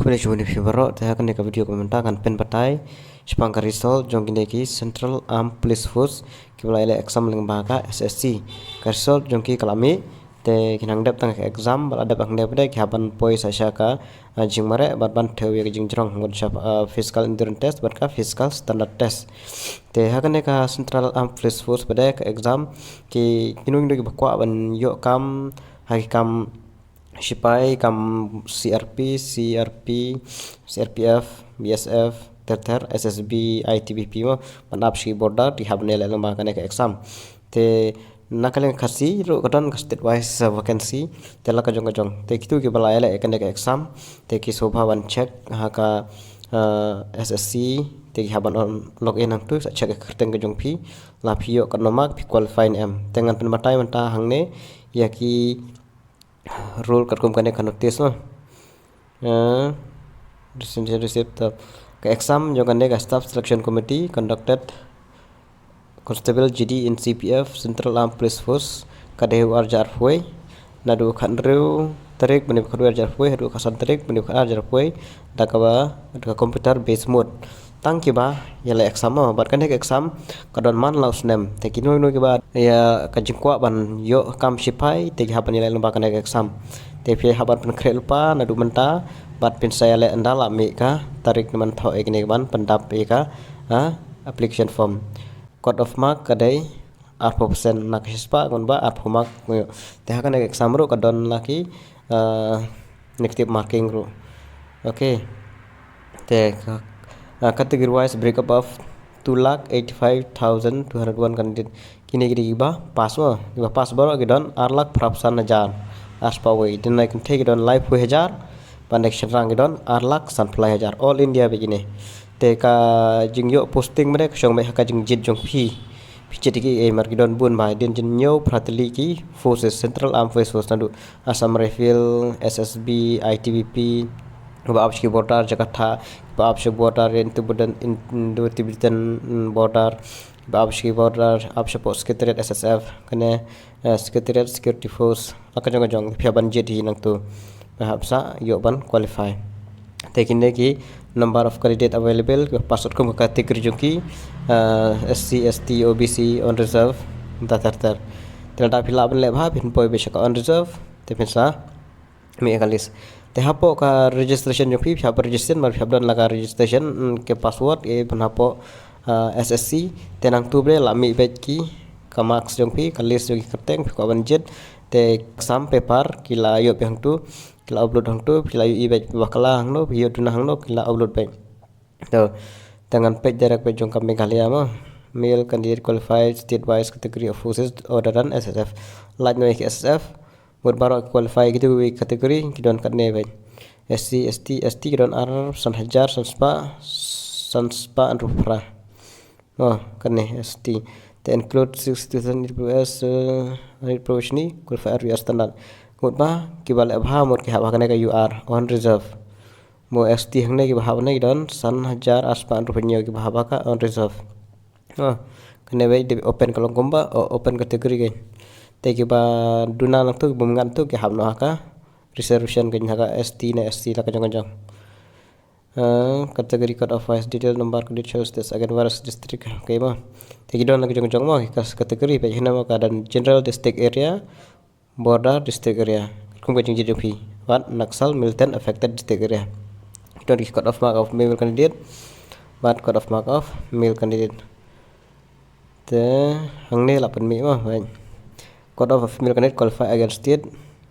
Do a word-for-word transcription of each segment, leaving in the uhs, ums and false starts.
Pule shuwa ni phi baroh, te ha kane ka video ka mynta ngan pynbatai shaphang ka result jong kine ki Central Armed Police Force kiba la ïaleh exam lyngba ka S S C. Ka result jong ki ka la mih, te ki nang dep tang ka exam, ba la dep hangne pat de ki hap ban poi sa sha ka, ah, jingmareh bad ban thew ïa ka jingjrong, ngut sha, ah, physical endurance test bad ka physical standard test. Te ha kane ka Central Armed Police Force pat de ka exam, ki kino kino kiba kwah ban ïoh kam ha ki kam shipai, kam C R P, C R P, C R P F, B S F, ter ter, S S B, I T B P mo, ban ap sha ki border, ki hap ban ïaleh lyngba kane ka exam. Te na ka liang Khasi ruh ka don ka state wise, uh, vacancy, te la ka jong ka jong. Te kito kiba la ïaleh kane ka exam, te ki sngewbha ban check ha ka, uh, S S C, te ki hap ban log in hangto, sa check ka kyrteng ka jong phi, la phi ïoh katno mark, phi qualify ne em. Te ngan pynbatai mynta hangne ïa ki rule katkum kane ka notice, no. Eh, receipt, receipt, uh, ka exam jong kane ka Staff Selection Committee conducted Constable G D in C P F, Central Armed Police Force, ka dei u arhajar arphew, naduh khathynriew tarik bnai khathynriew arhajar arphew haduh khatsan tarik bnai khatar arhajar arphew, da kaba, da ka computer based mode. Tang kiba ïaleh exam mo, bad kane ka exam ka don man la u snem. Te kino kino kiba ïa ka jingkwah ban ïoh kam shipai, te ki hap ban ïaleh lyngba kane ka exam. Te phi hap ban pynkhreh lypa naduh mynta, bad phin sa ïaleh ynda la mih ka tarik, namar thoh ïa kine ban pyndap ïa ka, ha, application form. Cut off mark ka dei arphew percent, na ka shispah ngan ba arphew mark. Te ha kane ka exam ruh ka don la ki, ah, negative marking ruh. Okay. Te ka, ah, category wise break up of two lakh eighty-five thousand two hundred one candidate. Kine ki dei kiba pass mo, kiba pass baroh ki don ar lakh phra phew san hajar ar spah wei. Te na ki kynthei ki don laiphew hajar, bad na ki shynrang ki don ar lakh sanphew lai hajar. All India beit kine. Te ka jingïoh posting mynta ka shong beit ha ka jingjied jong phi. Phi jied ïa kiei mar ki don bun bha, dien jin hynñiew phra tylli ki forces, Central Armed Forces, naduh Assam Rifle, S S B, I T B P, kiba ap sha ki border Jakarta, kiba ap sha border, Indo-Tibetan, Indo-Tibetan, mm, border, kiba ap sha ki border, ap shapoh Secretariat S S F, kane, eh, Secretariat Security Force, la ka jong ka jong, phi hap ban jied hi nangto. Phi hap sa ïoh ban qualify. Te kine ki number of candidate available, kiba pass katkum ka category jong ki, eh, S C, S T, O B C, unreserved, ter ter. Te lada phi lah ban leh bha, phin poi beit sha ka unreserved, te phin sa mih ïa ka list. Te hapoh ka registration jong phi, phi hap register, mar phi hap don la ka registration, mm, ka password, eh, ban hapoh, ah, S S C, te nangto beit la mih beit ki, ka marks jong phi, ka list jong ki kyrteng, phi kwah ban jied, te exam paper, ki la ïoh beit hangto, ki la upload hangto, phi la ïohi beit, phi bakla hangno, phi ïoh duna hangno, ki la upload beit. To, te ngan peit direct peit jong ka Meghalaya mo. Male candidate qualified state wise category of forces other than S S F. Lait noh ïa ki S S F. Mut baroh ki qualify kito ki category ki don katne beit. S C, S T, S T ki don ar san hajar san spah, san spah hynriew phra. Oh, katne S T. Te include six thousand E W S, uh, unit probationary qualified R U R standard. Mut ba kiba leh bha mut ki hap ha kane ka U R, unreserved. Mo S T hangne kiba hap hangne ki don san hajar ar spah hynriew phew hynñiew kiba hap ha ka unreserved. Oh, kane beit dei open ka long kumba, oh, open category kein. Te kiba duna nangto, kiba ym ngat to ki hap noh ha ka reservation kein, ha ka S T ne S C la ka jong ka jong. Ah, category cut off wise detail number candidate shows this again various district. Okay mo. Te ki don la ka jong ka jong mo, ki category beit hynne mo, ka don general district area, border district area. Kum ka jingjied jong phi. Bad Naxal militant affected district area. Ki don ki cut off mark of female candidate. Bad cut off mark of male candidate. Te hangne la pynmih mo, right. Cut off of female candidate qualify against state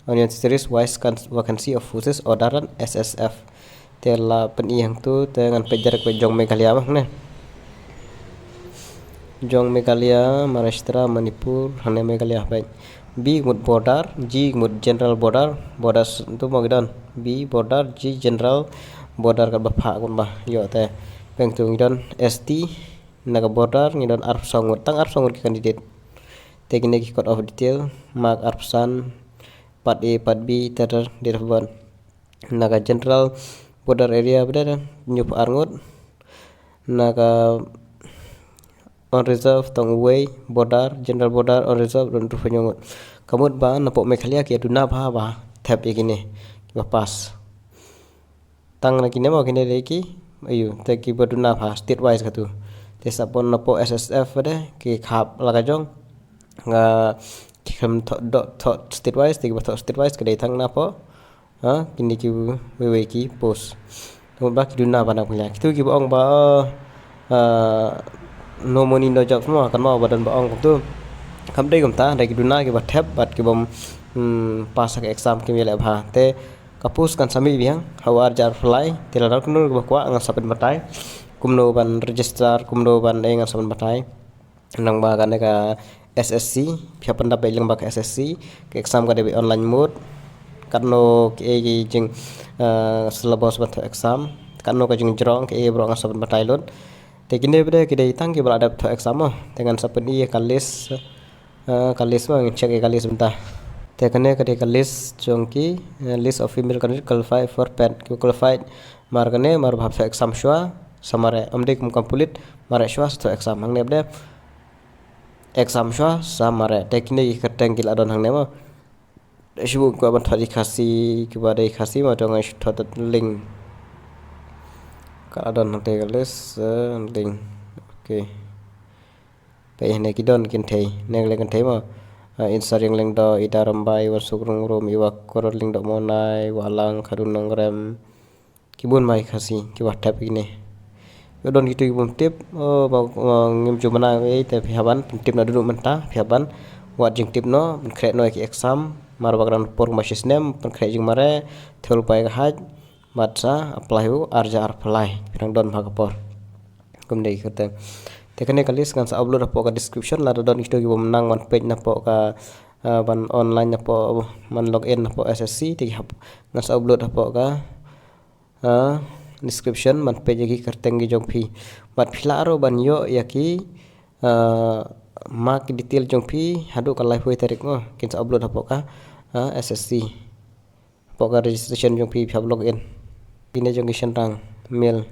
Union Territories wise can-, vacancy of forces other than S S F. Te la pyni hangto, te ngan peit direct peit jong Meghalaya mo hangne. Jong Meghalaya, Maharashtra, Manipur, hangne Meghalaya peit. B mut border, G mut general border, border s-, tu mo ki don. B border, G general border, kat ba phah kumba ïoh te. Peit tu ngi don S T, na ka border ngi don arphew saw ngut, tang arphew saw ngut ki candidate. Te kine ki cut off detail, mark arphew san, part A, part B, ter ter, date of birth. Na ka general border area bad hynñiewphew ar ngut. Na ka unreserved tang uwei, border, general border, unreserved, don hynriewphew hynñiew ngut. Ka mut ba napoh Meghalaya ki ïa duna bha ba thep ïa kine kiba pass. Tang na kine mo kine dei ki, ayu, te kiba duna bha state wise katu. Te sa pon napoh S S F de ki khap la ka jong. Nga ki kham thoh dot thoh state wise, te kiba thoh state wise ka dei tang napoh, ha, kine ki wei wei ki post. Te mut ba ki duna ba na pynlong kitu kiba ong ba, ah, no money no job mo, kan mo ba don ba ong kumtu. Kam dei kumta, dei ki duna kiba thep bad kiba, hmm, pass ha ka exam kim ïaleh bha. Te ka post kan sa mih biang ha u arjar phlai, te lada kumno kiba kwah ngan sa pynbatai kumno ban register, kumno ban, eh, ngan sa pynbatai. Nang ba kane ka S S C, phi hap ban da beh lyngba ka S S C, ka exam ka dei online mode. Katno ki, eh, ki jing, eh, syllabus ban thoh exam, katno ka jingjrong, ki, eh, baroh ngan sa pynbatai lut. Te kine ba dei ki dei tang kiba la dep thoh exam mo. Te ngan sa pyni ka list, eh, ka list mo, ngan check ïa ka list mynta. Te kane ka dei ka list jong ki, eh, list of female candidate qualified for PET. Ki qualified mar kane, mar ba hap thoh exam shuwa sa mareh, ym dei kum complete, mareh shuwa sa thoh exam. Hangne ba dei exam shuwa sa mareh. Te kine ki kyrteng ki la don hangne mo. Shu kwah ban thoh da Khasi, kiba dei Khasi mo, to ngan shu thoh da Lyngdoh. Ka la don hangte ka list, eh, Lyngdoh. Okay. Peit hangne ki don kynthei, ne ka lei kynthei mo. Ah, Insaring Lyngdoh, Ida Rymbai, Wansuk Rungrum, Iwa Koror Lyngdoh Monai, Wahlang Khadun Nongrem. Ki bun mai Khasi kiba thep kine. Ïoh don kitu ki bym tip, oh, ba, ba ngim ju manaw ei, te phi hap ban pyntip noh duh mynta, phi hap ban wad jingtip noh, pynkhreh noh ïa ki exam, mar ba ka dang por kumba shi snem, pynkhreh jingmareh, thew lypa ïa ka haj, bad sa apply u arjar phlai, phi dang don bha ka por. Kumne ki kyrteng. Te kane ka list ngan sa upload hapoh ka description, lada don kitu ki bym nang ban peit napoh ka, ah, ban online napoh, ban log in napoh S S C, te ki hap ngan sa upload hapoh ka, ah, description ban peit ïa ki kyrteng ki jong phi. Bad phi lah ruh ban ïoh ïa ki, ah, mark detail jong phi haduh ka laiphew tarik mo, kin sa upload hapoh ka, ah, S S C. Hapoh ka registration jong phi, phi hap log in. Kine jong ki shynrang, male.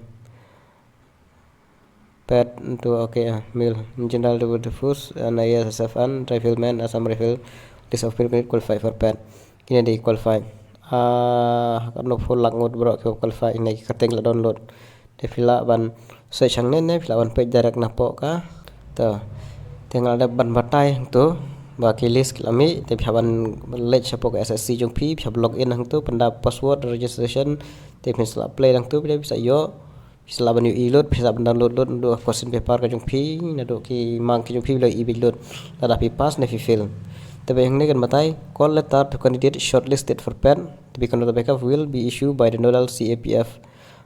PET, tu, okay, ah, male. General Deputy Force, N I S S F and Rifleman, Assam Rifle, list of male qualified for PET. Kine dei qualified. Ah, katno phew lak ngut baroh kiba qualified, kine ki kyrteng la download. Te phi lah ban search hangne ne, phi lah ban peit direct napoh ka. To. Te nga la dep ban batai hangto ba ki list ki la mih, te phi hap ban leit shapoh ka S S C jong phi, phi hap log in hangto, pynda password registration, te phin sa lah play hangto, phi sa ïoh. Phi sa lah ban ïohi lut, phi sa lah ban download lut naduh ka question paper ka jong phi, naduh ki mark ki jong phi, phi la ïohi beit lut lada phi pass ne phi fail. Te ba hangne kan batai, call letter to candidate shortlisted for PET to be conducted by will be issued by the nodal C A P F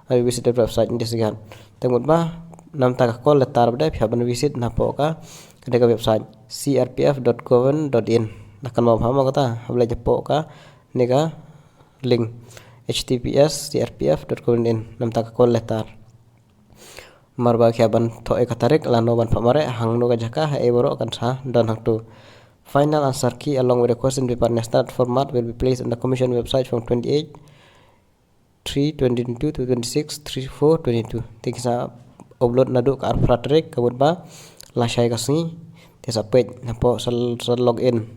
and visit the website in this regard. Te mut ba namta ka call letter ba dei phi hap ban visit napoh ka, ka dei ka website C R P F dot government dot in. Nakan ba pham kata, hap leit hapoh ka, ne ka link H T T P S C R P F dot government dot in, namta ka call letter. Mar ba ki hap ban thoh ïa ka tarik lano ban phah mareh, hangno ka jaka, ha ei baroh kan sa don hangto. Final answer key along with the question paper in a standard format will be placed on the commission website from twenty-eight three twenty twenty-two to twenty-six three four twenty-two. Te ki sa upload naduh ka arphew phra tarik, ka mut ba lashai ka sngi. Te sa peit napoh sa, sa log in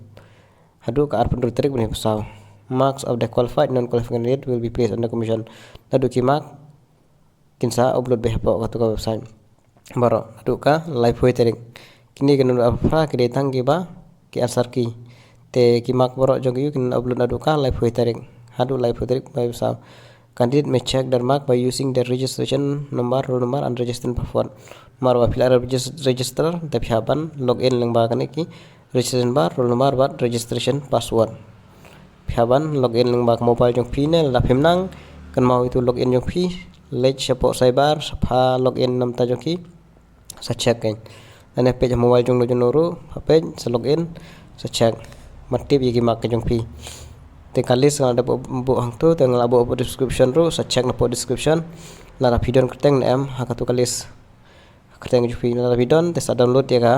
haduh ka arphew hynriew tarik bnai ba saw. Marks of the qualified non-qualified candidate will be placed on the commission. Naduh ki mark kin sa upload beit hapoh katu ka website. Baroh naduh ka laiphew tarik. Kine ki naduh arphew phra ki dei tang kiba ki answer key. Te ki mark baroh jong ki kin upload naduh ka laiphew tarik haduh laiphew tarik bnai ba saw. Candidate may check their mark by using their registration number, roll number and registration password. Mar ba phi la regis-, register, te phi hap ban log in lyngba kane ki registration number, roll number bad registration password. Phi hap ban log in lyngba ka mobile jong phi ne lada phim nang, kynmaw ïa utu log in jong phi, leit shapoh cyber, sa pha log in namta jong ki, sa check kan. Lane peit ha mobile jong no jong no ruh, pha peit, sa log in, sa check. Ban tip ïa ki mark ka jong phi. Te ka list nga la dep buh hangto, te nga la buh hapoh description ruh, sa check napoh description. Lada phi don kyrteng ne em ha katu ka list. Kyrteng jong phi lada phi don, te sa download ïa ka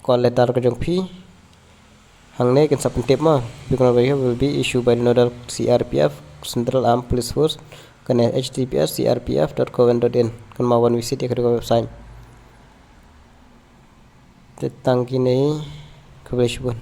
call letter ka jong phi. Hangne kin sa pyntip mo, phi kynmaw ba will be issued by the nodal C R P F, Central Armed Police Force, kane H T T P S C R P F dot government dot in. Kynmaw ban visit ïa ka website. Te tang kine, khublei shibun.